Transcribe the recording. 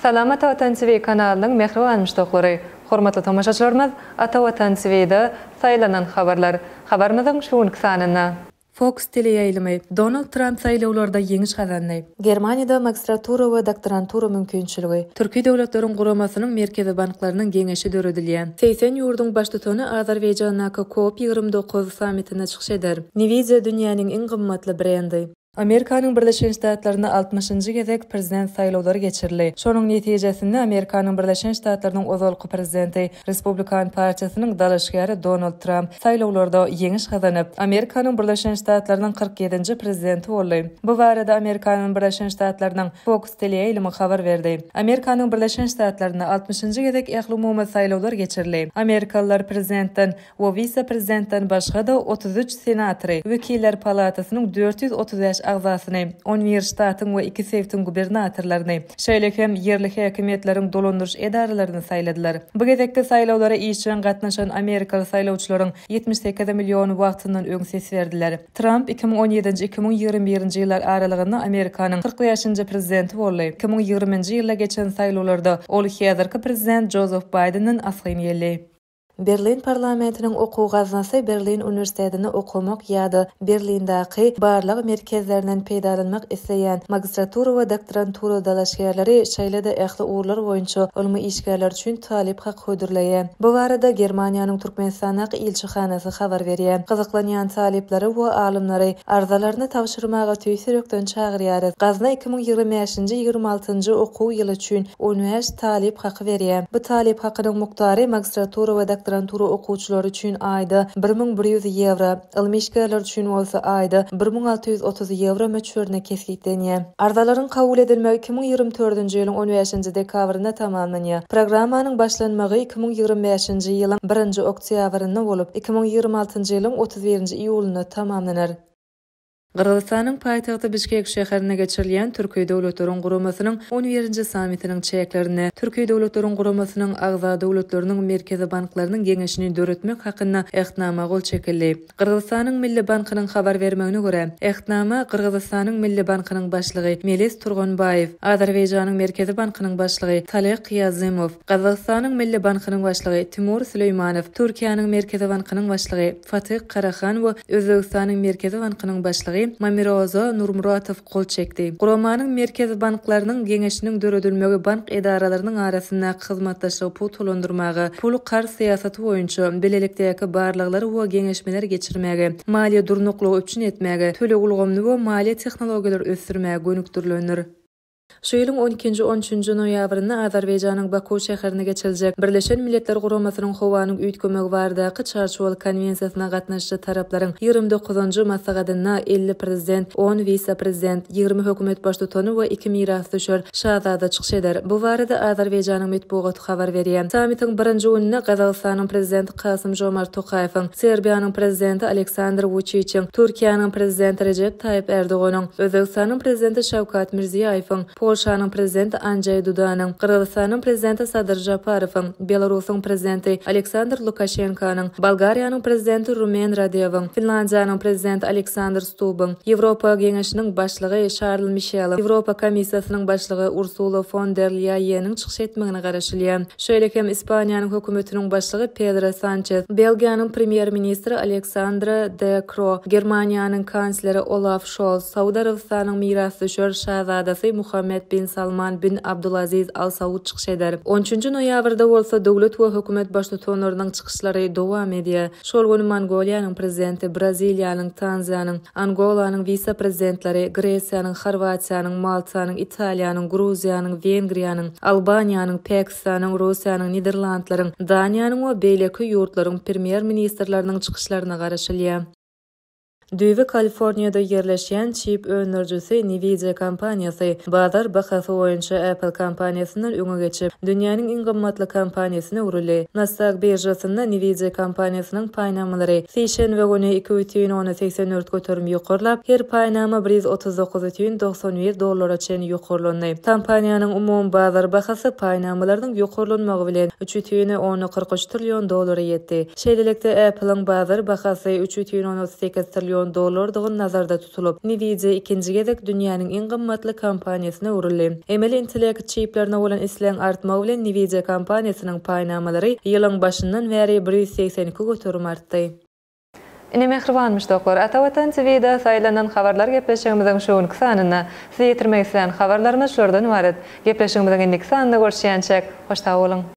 Salam Ata Watan TV kanalynyň mähriban muşdaklary! Hormatly tomaşaçylarymyz Ata Watan TV-de Saýlanan habarlar habarymyzyň şu günki sanynda. Fox teleýaýlymy, Donald Tramp saýlawlarda ýeňiş gazandy. Germaniýada magistratura we doktorantura mümkinçiligi. Türki Döwletleriň Guramasynyň Merkezi banklarynyň geňeşi döredilýär. 80 ýurduň baştutany Azerbaýjandaky COP 29 sammitinde çykyş eder. Nvidia dünýäniň iň gymmatly brendi. Amerikanyň Birleşen Ştatlarynda altmyşynjy gezek prezident saýlawlary geçirildi. Şonuň netijesinde Amerikanyň Birleşen Ştatlarynyň ozalky prezidenti, Respublikan partiýasynyň dalaşgäri Donald Tramp saýlawlarda ýeňiş gazanyp, Amerikanyň Birleşen Ştatlarynyň 47-nji prezidenti boldy. Bu barada Amerikanyň Birleşen Ştatlarynyň Fox teleýaýlymy habar berdi. Amerikanyň Birleşen Ştatlarynda altmyşynjy gezek ählumumy saýlawlar geçirildi. Amerikalylar prezidentden we wise-prezidentden başga-da 33 senatory, Wekiller palatasynyň 435 agzasyny, on bir ştatyň we iki sebitiň gubernatorlaryny, şeýle hem ýerli häkimiýetleriň dolandyryş edaralaryny saýladylar. Bu gezekki saýlawlara işjeň gatnaşan amerikaly saýlawçylaryň 78 milliony wagtyndan öň ses berdiler. Tramp 2017-nji, 2021-nji ýyllar aralygynda Amerikanyň 45-nji prezidenti boldy. 2020-nji ýylda geçen saýlawlarda ol häzirki prezident Jozef Baýdenden asgyn geldi. Berlin parlamentiniň okuw gaznasy Berlin uniwersitetinde okamak ýa-da Berlindäki barlag merkezlerinden peýdalanmak isleýän magistratura we doktorantura dalaşgärleri, şeýle-de ähli ugurlar boýunça ylmy işgärler üçin talyp haky hödürleýär. Bu barada Germaniýanyň Türkmenistandaky ilçihanasy habar berýär. Gyzyklanýan talyplary we alymlary arzalaryny tabşyrmaga tüýs ýürekden çagyrýarys. Gazna 2025-nji, 26-njy okuw ýyly üçin 15 talyp haky berýär. Bu talyp hakynyň mukdary magistratura we doktorantura okuwçylary üçin aýda 1100 ýewro, ylmy işgärler üçin bolsa aýda 1630 ýewro möçberinde kesgitlenýär. Arzalaryň kabul edilmegi 2024-nji ýylyň on bäşinji dekabrynda tamamlanýar. Programmanyň başlanmagy 2025-nji ýylyň birinji oktýabrynda bolup, 2026-njy ýylyň 31-nji iýulynda tamamlanar. Gyrgyzystanyň paýtagty Bişkek şäherinde geçirilýän Türki Döwletleriň Guramasynyň on birinji sammitiniň çäklerinde Türki Döwletleriň Guramasynyň agza döwletleriniň Merkezi banklarynyň Geňeşini döretmek hakynda Ähtnama gol çekildi. Gyrgyzystanyň Milli bankynyň habar bermegine görä, Ähtnama Gyrgyzystanyň Milli bankynyň başlygy Meles Turganbaýew, Azerbaýjanyň Merkezi bankynyň başlygy Taleh Kyýazymow, Gazagystanyň Milli bankynyň başlygy Timur Süleýmanow, Türkiýäniň Merkezi bankynyň başlygy Fatyh Karahan we Özbegistanyň Merkezi bankynyň başlygy Mamirozo Nurmuratow gol çekdi. Guramanyň Merkezi banklarynyň Geňeşiniň döredilmegi bank edaralarynyň arasyndaky hyzmatdaşlygy pugtalandyrmaga, pul-karz syýasaty boýunça bilelikdäki barlaglary we geňeşmeleri geçirmäge, maliýe durnuklygy üpjün etmäge, töleg ulgamyny we maliýe tehnologiýalary ösdürmäge gönükdirilendir. Şu ýylyň on ikinji, on üçünji noýabrynda Azerbaýjanyň Baku şäherinde geçiriljek Birleşen Milletler Guramasynyň Howanyň üýtgemegi baradaky Çarçuwaly konwensiýasyna gatnaşyjy taraplaryň 29-njy maslahatynda 50 prezident, on wise-prezident, 20 hökümet baştutany we iki mirasdüşer şazada çykyş eder. Bu barada Azerbaýjanyň metbugaty habar berýär. Sammitiň birinji gününde Gazagystanyň Prezidenti Kasym-Žomart Tokaýewiň, Serbiýanyň Prezidenti Aleksandr Wuçiçiň, Türkiýäniň Prezidenti Rejep Taýyp Erdoganyň, Özbegistanyň Prezidenti Şawkat Mirziýaýewiň, Polşanyň Prezidenti Anjeý Dudanyň, Gyrgyzystanyň Prezidenti Sadyr Žaparowyň, Belarusyň Prezidenti Aleksandr Lukaşenkonyň, Bolgariýanyň Prezidenti Rumen Radewiň, Finlandiýanyň Prezidenti Aleksandr Stubyň, Ýewropa Geňeşiniň Başlygy Şarl Mişeliň, Ýewropa Komissiýasynyň Başlygy Ursula fon der Lýaýeniň çykyş etmegine garaşylýar. Şeýle hem Ispaniýanyň hökümetiniň başlygy Pedro Sançes, Belgiýanyň Premýer-ministri Aleksandra De Kro, Germaniýanyň Kansleri Olaf Şols, Saud Arabystanyň mirasdüşer şazadasy Muhammed bin Salman bin Abdulaziz Al Saud çykyş eder. On üçünji noýabrda bolsa döwlet we hökümet baştutanlarynyň çykyşlary dowam edýär. Şol gün Mongoliýanyň Prezidenti, Braziliýanyň, Tanziýanyň, Angolanyň wise-prezidentleri, Gresiýanyň, Horwatiýanyň, Maltanyň, Italiýanyň, Gruziýanyň, Wengriýanyň, Albaniýanyň, Pakistanyň, Russiýanyň, Niderlandlaryň, Daniýanyň we beýleki ýurtlaryň premýer-ministrleriniň çykyşlaryna garaşylýar. Düýbi Kaliforniýada ýerleşýän çip öndürijisi Nvidia kompaniýasy bazar bahasy boýunça Apple kompaniýasyndan öňe geçip, dünýäniň iň gymmatly kompaniýasyna öwrüldi. Nasdaq biržasynda Nvidia kompaniýasynyň paýnamalary sişenbe güni 2,84 ýokarlap, her paýnama 139,91 dollara çenli ýokarlandy. Kompaniýanyň umumy bazar bahasy paýnamalarynyň ýokarlanmagy bilen 3,43 trillion dollara ýetdi. Şeýlelikde, Apple-iň bazar bahasy 3,38 trillion. million dollardygy nazarda tutulyp, Nvidia ikinji gezek dünýäniň iň gymmatly kompaniýasyna öwrüldi. Emeli intellekt çiplerine bolan islegiň artmagy bilen Nvidia kompaniýasynyň paýnamalary ýylyň başyndan bäri 182% artdy. Ine mähriban muşdaklar, Ata Watan TV-da saýlanan habarlar gepleşigimiziň şu günki sanynda size ýetirmek islän habarlarymyz şulardan ybarat. Gepleşigimiziň indiki sanynda görüşýänçäk, hoş sag boluň!